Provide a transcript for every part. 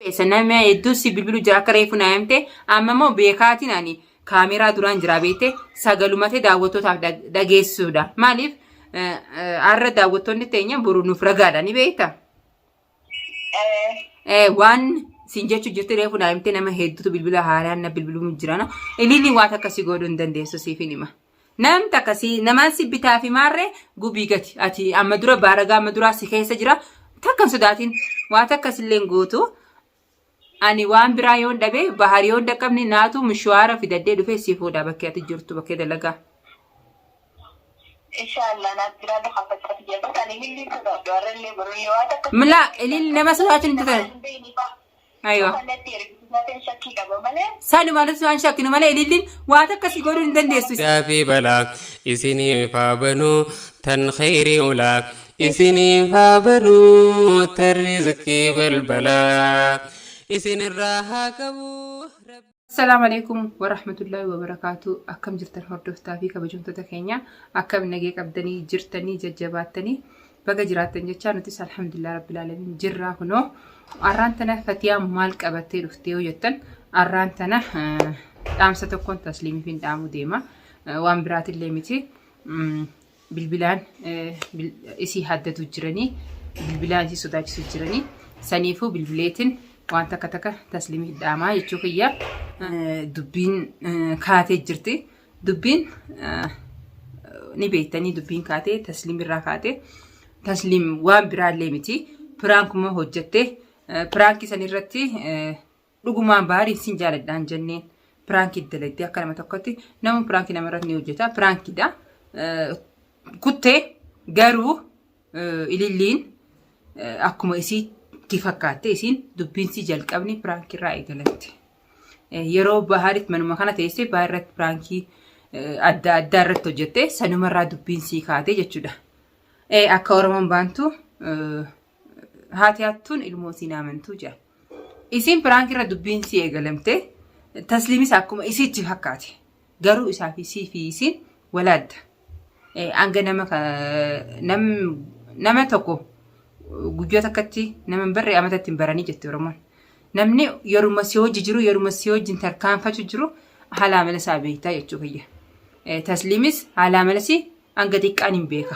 Keessa nama hedduu si bilbilu jira akka reefu naa himte amma immoo beekaatiin ani kaameraa duraan jira beekte sagalumate daawwattootaaf dhageessisuudha. Maaliif har'a daawwattoonni teenya boru nuuf ragaadha ni beekta. Waan siin jechuu jirti reefu naa himte nama hedduutu bilbila haaraan na bilbiluu jirana. Ililli waan akkasii godhuu hin dandeessu siif hin hima. Nam takka si namaan si bitaa fi maarree gubii gati. Ati amma dura baaragaa amma duraa si keessa jira. Takka hin sodaatin. Waa takka sillee hin gootu. Ani waan biraa yoon dhabe bahar yoon dhaqqabne naatu mishuwaara fidadhee dhufee si fuudha bakkee ati jirtu bakkee dalagaa. Inshallah naaf jiraadhu kaffachaa tiyya. Bas ani ililliin sodaadhu har'allee borullee waan takka. Mlaa ililli nama sodaachuun hin Nama hin beekne fa'a. Aywa. Kanatti ergisiisateen shakkii qaba malee. Sanuma nuti waan shakkinu malee ililliin waan takka si godhuu hin dandeessu. Fi balaa isiniif haa banuu tan kheyrii ulaa isiniif haa banuu tan rizqii balbalaa isinirraa haa qabu. Assalaamu alaikum warahmatullahi wabarakaatu. Akkam jirtan hordoftaa fi kabajamtoota keenya akkam nagee qabdanii jirtanii jajjabaattanii baga jiraattan jechaa nutis alhamdulillah rabbil alamin jirraa kunoo arraan tana fatiyaa maal qabattee dhuftee yoo jettan arraan tana dhaamsa tokkoon tasliimiif hin dhaamu deema waan biraatillee miti. Bilbilaan isii haddatu jiranii bilbilaan isii sodaachisu jiranii saniifuu bilbileetiin waan takka takka taslimii dhaamaa jechuu kiyya dubbiin kaatee jirti dubbiin ni beektanii dubbiin kaatee tasliim irraa kaatee tasliim waan biraallee miti piraankuma hojjatte piraankii san irratti Dhugumaan baariin sin jaaladhaan jenneen piraankii dalagdee akka nama tokkotti nama piraankii nama irratti ni hojjeta piraankiidha. Kuttee garuu ililliin akkuma isiitti fakkaatte isiin dubbiin si jalqabni piraankii irraa eegalamte. Yeroo bahaaritti manuma kana teessee bahaar irratti piraankii adda addaa irratti hojjette sanumarraa dubbiin sii kaate jechuudha. Akka Oromoon baantu haati hattuun ilmoo isiin amantuu jedha. Isiin piraank irra dubbiin sii eegalamte tasliimis akkuma isiitti fakkaate. Garuu isaa fi sii fi isiin walaadda. Hanga nama nama tokko guyyaa takkatti nama hin barre amatatti hin baranii jette Oromoon. Namni yeruma si hojii jiru yeruma si wajjin tarkaanfachu jiru haala amala isaa beektaa jechuu kiyya. Tasliimis haala amala isii hanga xiqqaan hin beeka.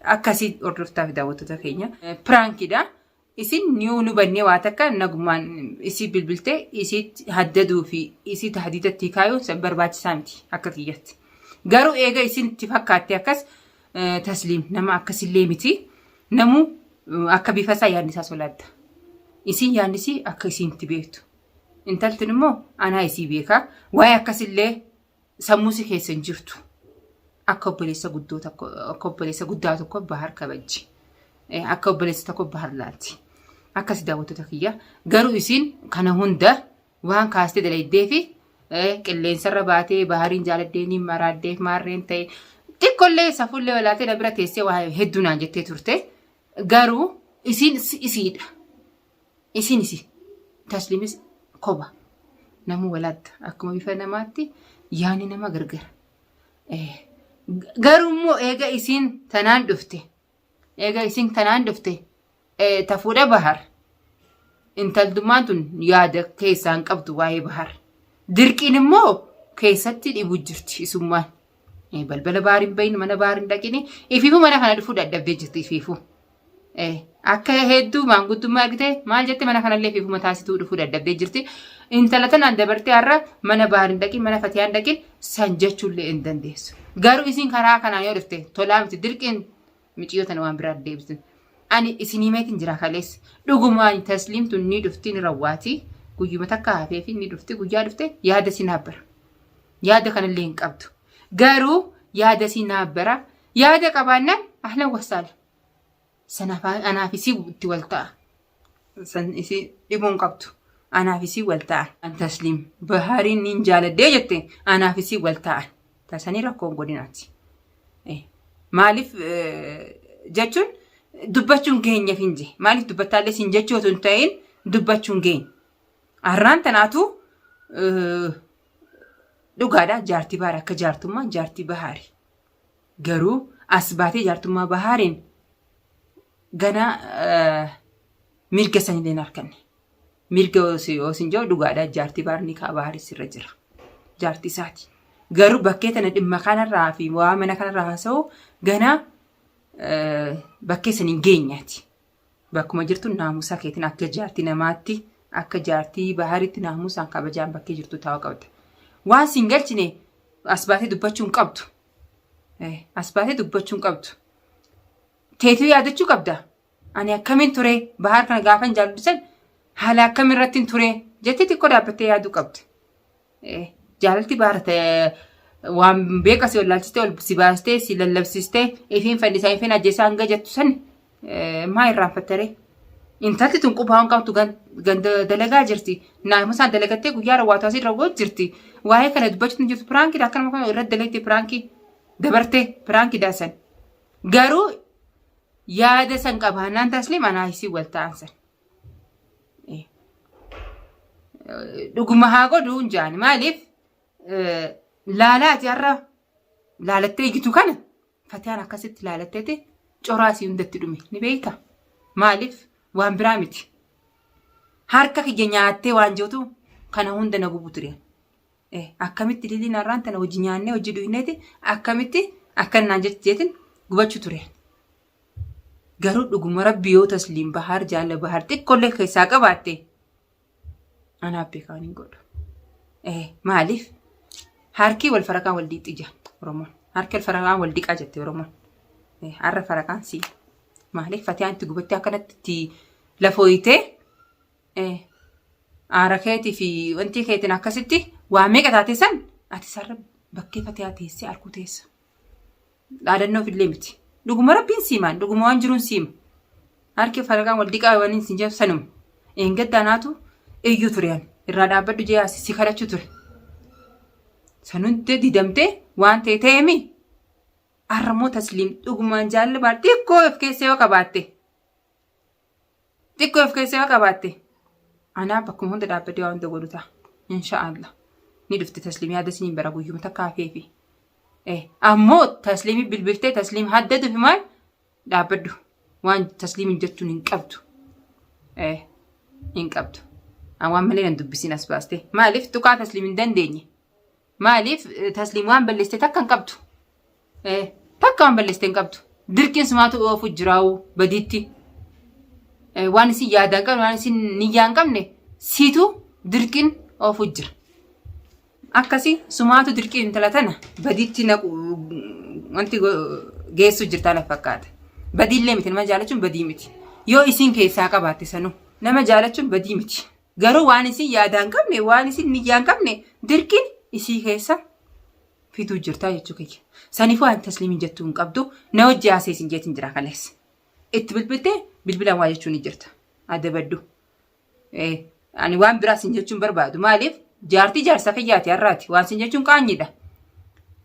Akkasii hordoftaa fi daawwattoota keenya. Piraankiidha. Isin ni nu bannee waa takka nagumaan isii bilbiltee isiitti haddaduu fi isii tahdiidatti kaayuun san barbaachisaa miti akka kiyyatti. Garuu eega isin itti fakkaatte akkas tasliim nama akkasillee miti. Namuu akka bifa isaa yaadni isaa solaadda. Isin yaadni isii akka isiin itti beektu. Intaltin immoo anaa isii beeka. Waa'ee akkasillee sammuu si keessa hin jirtu. Akka obboleessa guddoo tokko akka obboleessa guddaa tokko bahar kabajji. Akka obboleessa tokko bahar laalti. Akkasi daawwattoota kiyya. Garuu isiin kana hunda waan kaastee dalaydee fi qilleensarra baatee bahariin jaaladhee ni maraaddeef maarreen ta'e xiqqollee safuullee walaatee na bira teessee waa hedduu naan jettee turte. Garuu isiin isiidha. Isin isi taslimis koba namuu walaatta akkuma bifa namaatti yaani nama gargara. Garuu immoo eega isiin tanaan dhufte eega isiin tanaan dhufte ta fuudha bahar intaltummaan tun yaada keessaa hin qabdu waa'ee bahar. Dirqiin immoo keessatti dhibu jirti isummaan. Balbala bahar hin bahin mana bahar hin dhaqini ifiifuu mana kana dhufuu dadhabdee jirti ifiifuu. Akka hedduu maanguddummaa argite maal jette mana kanallee fi mataa situu dhufuu dadhabdee jirti. Intala tanaan dabartee har'a mana bahar hin dhaqin mana fatiyaa hin dhaqin san jechuullee hin dandeessu. Garuu isin karaa kanaan yoo dhufte tolaa miti dirqiin miciyyoo tana waan biraa deebisin. Ani isin himeetiin jira kalees dhugumaan tasliim tun ni dhufti ni rawwaati guyyuma takka hafee fi ni dhufti guyyaa dhufte yaada si naabbara. Yaada kanallee hin qabdu. Garuu yaada si naabbara yaada qabaannaan ahlan wasaala. Sanaaf anaaf isii itti wal ta'a. San isii dhibuu hin qabdu. Anaaf isii wal ta'a. Tasliim bahariin niin jaaladhee jette anaaf isii wal ta'an. Tasanii rakkoo hin godhinaati. Maaliif jechuun dubbachuun geenyeef hin jee. Maaliif dubbattaallee siin jechuu otoo hin ta'in dubbachuun geenye. Har'aan tanaatu dhugaadha jaartii bahaari akka jaartummaa jaartii bahaari. Garuu as baatee jaartummaa bahaariin ganaa Mirga sanillee hin arkanne. Mirga yoo sin jedhu dhugaadha jaartii baarni kaa baaris irra jira. Jaartii isaati. Garuu bakkee tana dhimma kanarraa fi waa mana kanarraa haasa'u ganaa bakkee san hin geenyaati. Bakkuma jirtu naamusa keetiin akka jaartii namaatti akka jaartii baharitti naamusaan kabajaan bakkee jirtu taa'uu qabda. Waan siin galchine as baatee dubbachuu hin qabdu. As baatee dubbachuu hin qabdu. Teetuu yaadachuu qabda. Ani akkamiin ture bahar kana gaafan jaalladhu san haala akkam irratti ture jettee xiqqoo dhaabbattee yaaduu qabda. Jaalalti bahar waan beeka si wallaalchistee ol si baastee si lallabsiistee ifiin fannisaa ifiin ajjeesaa hanga jettu san maa irraanfattaree? Intalti tun quba waan qabdu ganda dalagaa jirti. Naamusaan dalagattee guyyaa raawwatu asii raawwatu jirti. Waa'ee kana dubbachuutu hin jirtu. Piraankii akkanuma kana irratti dalagde piraankii dabartee piraankii daasan. Garuu yaada san qabaannaan tasliim anaa isii wal ta'an san. Dhuguma haa godhu hin jaani. Maaliif laalaati har'a laalattee eegitu kana fatiyaan akkasitti laalatteeti coraa isii hundatti dhume ni beekta. Maaliif waan biraa miti. Harka kiyya nyaattee waan jirtu kana hunda na gubu ture. Akkamitti liliin har'aan tana hojii nyaannee hojii dhuyneeti akkamitti akkan naan jetteetiin gubachuu ture. Garuu dhuguma rabbi yoo tasliim bahaar jaalla bahaar xiqqollee keessaa qabaatte anaaf beekaa hin godhu. Maaliif harki wal faraqaan wal dhiixi jaa Oromoon. Harki wal faraqaan wal dhiqaa jette Oromoon. Har'a faraqaan sii. Maaliif fatiyaan itti gubattee akkanatti itti lafooyitee aara keetii fi wantii keetiin akkasitti waa meeqa taate san ati sarara bakkee fatiyaa teessee arguu teessa. Dhaadannoof illee miti. Dhuguma rabbiin siimaan dhuguma waan jiruun siima. Harki faraqaan wal diqaa waan hin jedhu sanuma. Eengaddaa naatu iyyuu ture ani. Irraa dhaabbadhu jee asi si kadhachuu ture. San hundi didamtee waan ta'e ta'eemi. Arramoo tasliim dhugumaan jaalala baar xiqqoo of keessa yoo qabaatte. Xiqqoo of keessa yoo qabaatte. Anaa bakkuma hunda dhaabbadhee waan hunda godhu ta'a. Insha'Allah. Ni dhufti tasliim yaada isiniin bara guyyuma takka hafeefi. Ammoo tasliimii bilbiltee tasliim hadda dufi maal dhaabbadhu. Waan tasliimiin jechuun hin qabdu. Hin qabdu. Waan malee nan dubbisiin as baaste. Maaliif tuqaa tasliim hin dandeenye? Maaliif tasliim waan balleessite takka hin qabdu. Takka waan balleessite hin qabdu. Dirqiin sumaatu oofu jiraa'u badiitti. Waan isin yaadaa hin qabne waan isin niyyaa hin qabne siitu dirqiin oofu jira. Akkasi sumaatu dirqiin intala tana badiitti naqu wanti geessu jirtaa na fakkaata. Badiillee miti nama jaalachuun badii miti. Yoo isin keessaa qabaatte sanuu nama jaalachuun badii miti. Garuu waan isin yaadaa hin qabne waan isin niyyaa hin qabne dirqiin isii keessa fiduu jirtaa jechuu kiyya. Saniifuu waan tasliimiin jettuu hin qabdu na hojii haasee isin jeetiin jira kaleessa. Itti bilbiltee bilbilaan waa jechuu ni jirta. Adabaddu. Ani waan biraa sin jechuun barbaadu. Maaliif jaartii jaarsa kiyyaati har'aati waan sin jechuun qaanyiidha.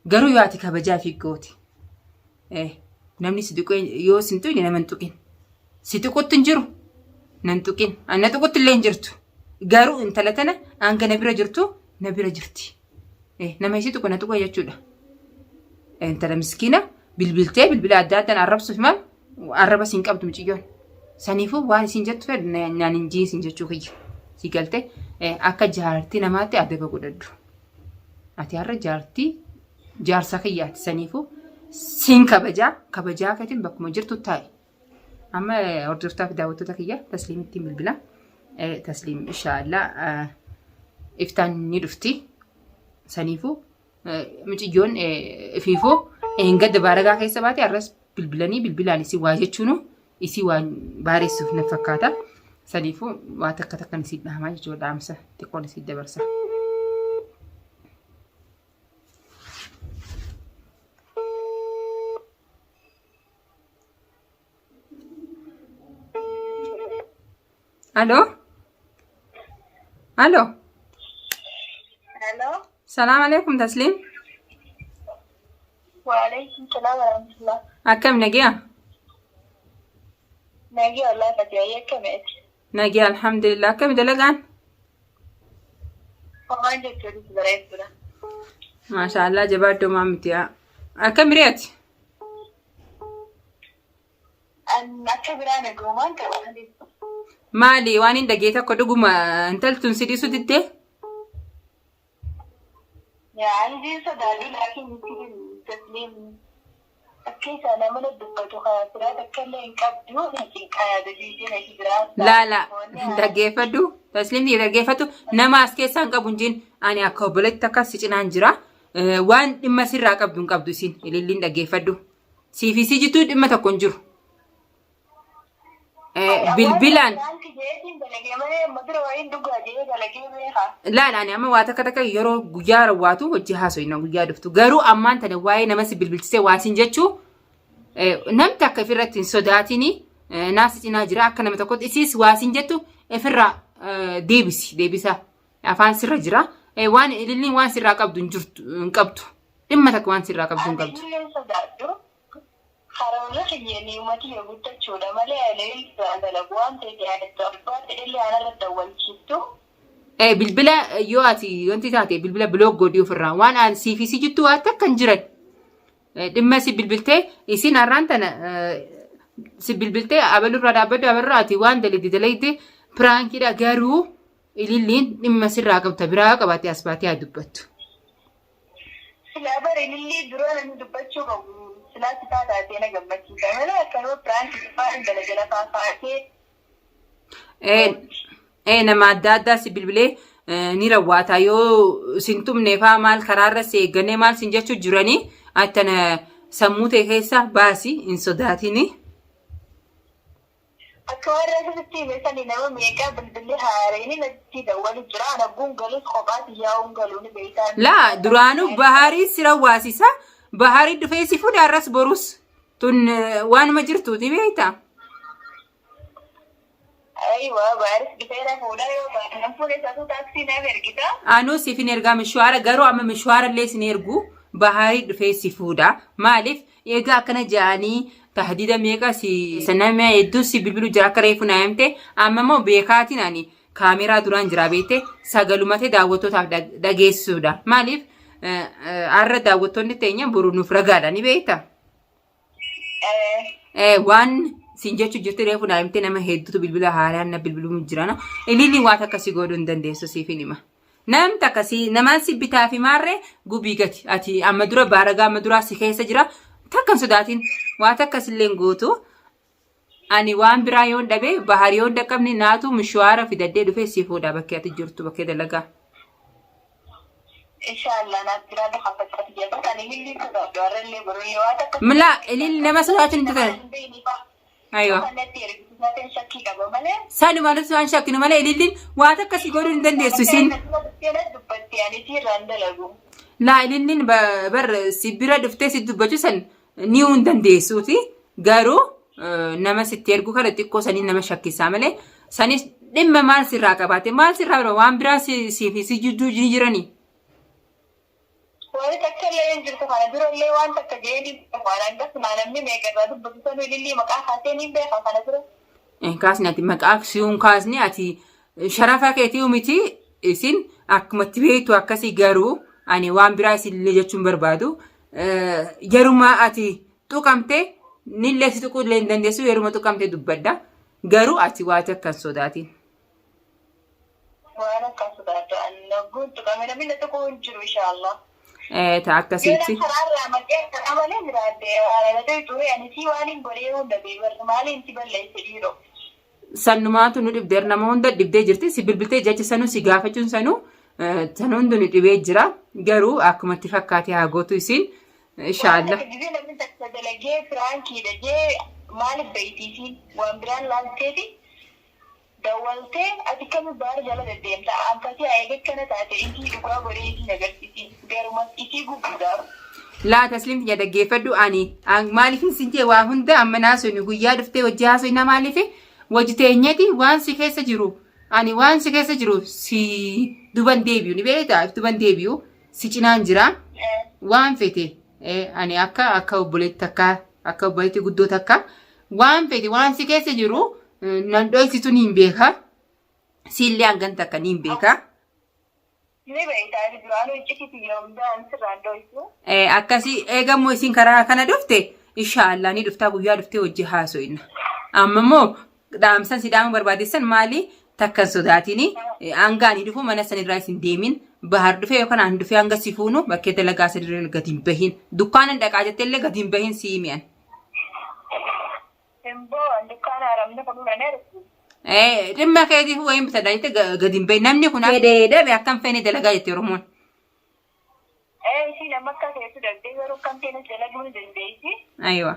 Garuu yoo ati kabajaa fi gooti. Namni si tuqee yoo sin tuqne nama hin tuqin. Si tuqutti hin jiru nan tuqin. Ani na tuqutti illee hin jirtu. Garuu intala tana hanga na bira jirtu na bira jirti. Nama isii tuqu na tuqe jechuudha. Intala miskiina bilbiltee bilbila adda addaan arrabsuuf maal arraba siin qabdu mucayyoon. Saniifuu waan isin jettu fedhu naan hin jiin sin jechuu kiyya. Si galte akka jaartii namaatti adaba godhadhu. Ati har'a jaartii jaarsa kiyyaati saniifuu siin kabajaa kabajaa keetiin bakkuma jirtu taa'i. Amma hordoftaa fi daawwattoota kiyya tasliimittiin bilbila. Tasliim inshaallah iftaan ni dhufti. Saniifuu mucayyoon ifiifuu eengadda baaragaa keessa baate har'as bilbilanii bilbilaan isii waa jechuunu isii waan baareessuuf na fakkaata. Saniifuu waa takka takkan isii dhaamaa jechuudha dhaamsa xiqqoon isii dabarsa. Aloo? Aloo? Hello. Salaam alaikum Tasliim. Waalaikum salaam warahmatullah. Akkam nagiya? Nagee Allah fatiyaa akkamitti? Nagiya alhamdulillah. Akkami dalagaan? Homaan jechuunis bareeddudha. Maasha Allah jabaadhu maa miti yaa. Akkam ri'ati? Akka biraa nagoomaan qaba. Maali waan hin dhagee tokko dhuguma intaltun si dhiisuu diddee? Yaa anjiin sodaadhu laakiin itti tasliim akka isaa nama na dubbatu kana biraa takka illee hin qabdu na cinqaa yaada jiijina si biraa. Laala dhaggeeffadhu tasliimni dhaggeeffatu nama as keessaa hin qabu hin jiin ani akka obboleetti takka si cinaan jira. Waan dhimma sirraa qabdu hin qabdu isin ililliin dhaggeeffadhu. Siifi si jituu dhimma tokko hin jiru. Bilbilaan laala ani amma waa takka takka yeroo guyyaa rawwaatu hojii haasoyna guyyaa dhuftu garuu ammaan tana waa'ee nama si bilbilchisee waa sin jechuu namni akka ifirratti hin sodaatini naasi cinaa jira akka nama tokkotti isiis waa sin jettu ifirraa deebisi deebisa afaan sirra jira waan ililliin waan sirraa qabdu hin jirtu hin qabdu dhimma takka waan sirraa qabdu hin qabdu. Karoorri kiyya ni'uma tiyya guttachuudha malee ani irraa dalagu waan ta'eef yaadatta abbaa fedhellee anarra dawwalchiiftu. Bilbila yoo ati wanti taate bilbila bilook godhi ofirraa waan an siif si jittu waan takka hin jiran. Dhimma si bilbiltee isin har'aan tana si bilbiltee abalurraa dhaabbadhu abalurraa ati waan dalagde dalagde piraankiidha garuu ililliin dhimma sirraa qabta biraa qabaate as baatee haa dubbattu. Silaa bara ilillii dura namni dubbachuu qabu silaa sitaa taatee na gammachiisa malee akkanuma piraankii fa'aa dalagala fa'aa kaasee. Nama adda addaa si bilbilee ni rawwaata yoo sin tumne faa maal karaarra si eeggannee maal sin jechuu jiranii attana sammuu ta'e keessa baasi hin sodaatini. Akka warra sitti hime sani nama meeqaa bilbilli haareen natti dawwalu jira. An hogguun galus kophaa tiyyaa'uun galuu ni beektaa. Laa duraanuu baharii si rawwaasisa. Baharii dhufee si fuudha har'as borus. Tun waanuma jirtuuti beektaa. Aywa baharis dhufee na fuudha yoo baharin fuudhe isaatu taaksii naaf ergita. Anuu siif hin ergaa mishwaara garuu amma mishwaara illee sin ergu baharii dhufee si fuudha. Maaliif Egaa akkana ja'anii tahdiida meeqa si nama hedduu si bilbilu jira akka reefu naa himte amma immoo beekaatiin ani kaameeraa duraan jira beekte sagalumate daawwattootaaf dhageessisuudha. Maaliif har'a daawwattoonni teenya boru nuuf ragaadha ni beekta. Waan siin jechuu jirti reefu naa himte nama hedduutu bilbila haaraan na bilbiluu jirana. Ililli waan akkasii godhuu hin dandeessu siif hin hima. Nam takka si namaan si bitaa fi maarree gubii gati. Ati amma dura baaragaa amma duraa si keessa jira. Takka hin sodaatin. Waa takka sillee hin gootu. Ani waan biraa yoon dhabe bahar yoon dhaqqabne naatu mishwaara fidadhee dhufee si fuudha bakkee ati jirtu bakkee dalagaa. Inshallah naaf jiraadhu kaffachaa tiyya. Bas ani ililliin sodaadhu har'allee borullee waa takka. Mila ililli nama sodaachuun hin tutan. Aywa. Kanatti ergisiisateen shakkii qaba malee. Sanuma nuti waan shakkinu malee ililliin waan takka si godhuu hin dandeessu isin. Dubbatti ani siirraan dalagu. Laa ililliin bar si bira dhuftee si dubbachuu san ni hin dandeessuuti. Garuu nama sitti ergu kana xiqqoo sanii nama shakkisaa malee sanis dhimma maal sirraa qabaate maal sirraa waan biraa si fi si jidduu ni jiranii. Wani takka illee hin jirtu kana dura illee waan takka jedhee ni beeku. Ani hangafuma namni meeqa irraa dubbatu sanuu ilillii maqaa kaasee ni beeka kana dura. Hin kaasne ati maqaa siyuun kaasne ati sharafa keetii miti isin akkumatti beektu akkasii garuu ani waan biraa isinillee jechuun barbaadu yeruma ati tuqamte nillee si tuquu illee hin dandeessu yeruma tuqamte dubbadha garuu ati waa takka hin sodaatin. Waan akkan sodaadhu an nagguun tuqame namni na tuquu hin jiru inshaallah. Ta Yoo akkasiitti. na karaarraa maqee karaa malee jiraadhe ana ta'e ani sii waan hin godhee hunda beebar maaliin si balleesse dhiiroo. Sannumaatu nu dhibdee nama hunda dhibdee jirti si bilbiltee jecha sanuu si gaafachuun sanuu san hundi nu dhibee jira garuu akkumatti fakkaate haa gootu isiin Waan inshaallah. takka gisee namni takka dalagee piraankiidha jee maaliif beeytiisiin waan biraan laalteeti Dawwaltee ati kami baar jala deddeemta an fatiya eega akkana taate isii dhugaa godhee isiin agarsiisin garuma isii gubuudhaaf. Laa tasliim tiyya dhaggeeffadhu ani maaliifin sin jee waa hunda amma naasofni guyyaa dhuftee wajji haasofna maaliif wajji teenyeti waan si keessa jiru ani waan si keessa jiru si duban deebi'u ni beekta duban deebi'u si cinaan jira waan fete ani akka akka obboleetti takka akka obboleetti guddoo takka waan fete waan si keessa jiru nan dhoysitu niin beeka. Siillee hangan takka niin beeka. Ni beekta ani duraanuu iccitii tiyya hundaa an sirraan dhoysu. Akkasii eegammoo isin karaa kana dhufte inshaallah ni dhuftaa guyyaa dhuftee wajji haasoyna. Amma immoo Dhaamsan si dhaamu barbaadeessan maali? Takka hin sodaatini. Hanga ani dhufu mana sanirraa isin deemin. Bahar dhufee yookaan an dhufee hanga si fuunu bakkee dalagaa sanirra gadi hin bahin. Dukkaana dhaqaa jettee illee gadi hin bahin si himi an. Hin boo'an dukkaana haramni kun nan ergu. Dhimma keetiif wayiin bitadha jette gadi hin bahin. Namni kun fedhee dhabe akkam feene dalagaa jette Oromoon. Ee isiin amma akka feetu dhabdee garuu akkam feenes dalaguu ni dandeessi. Ayiwa.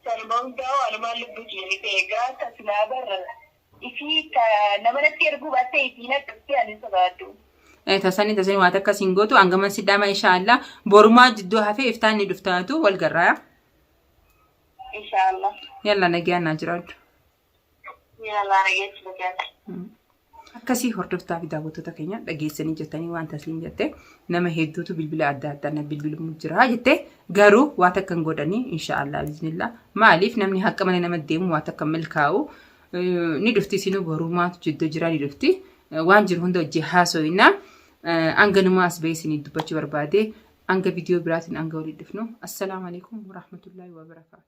Sanuma hundaa'u anumaan lubbuu kiyya ni eegaa akka silaa barra isii ta nama natti erguu baattee isii na dhuftee ani hin sodaadhu. Tasani tasani waan takka siin gootu hangaman si dhaama inshaallah borumaa jidduu hafee iftaan ni dhuftaatu wal garraa. Inshaallah. Yalla nagaan naa jiraadhu. Yalla nageetti nagaatti. Akkasii hordoftaa fi daawwattoota keenya dhageessanii jirtanii waan tasliim jette nama hedduutu bilbila adda addaa na bilbilamu jira jette garuu waa takka hin godhanii inshaallah biiznillah maaliif namni haqa malee nama deemu waa takka milkaa'u ni dhufti isinuu borumaatu jidduu jira ni dhufti waan jiru hunda hojii haasoyna hanganumaa as ba'ee isinii dubbachuu barbaade hanga viidiyoo biraatiin hanga walii dhufnu assalaamu alaikum warahmatullaahi wabarakaatu.